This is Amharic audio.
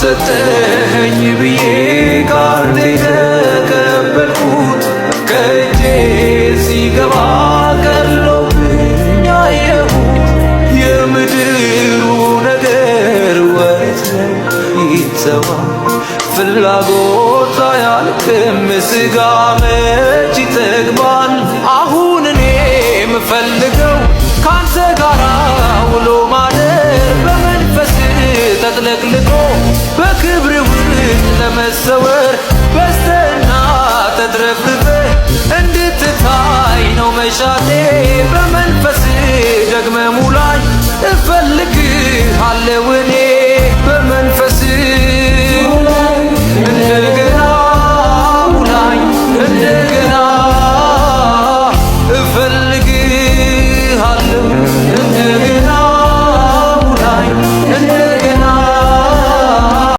ሰጠኸኝ ብዬ ካንተ የተቀበልኩት ከእጄ ሲገባ ቀሎብኝ አየሁት። የምድሩ ነገር ወሬት ነው ይተዋል፣ ፍላጎት አያልቅም፣ ስጋ መች ይጠግባል? አሁን እኔ የምፈልገው ካንተ ጋር ውሎ ማደር፣ በመንፈስ ተጥለቅልቆ በክብር ውስጥ ለመሰወር፣ በስተና ተትረፍርፈ እንድትታይ ነው መሻቴ። በመንፈስ ደግመ ሙላኝ፣ እፈልግሃለሁ እኔ።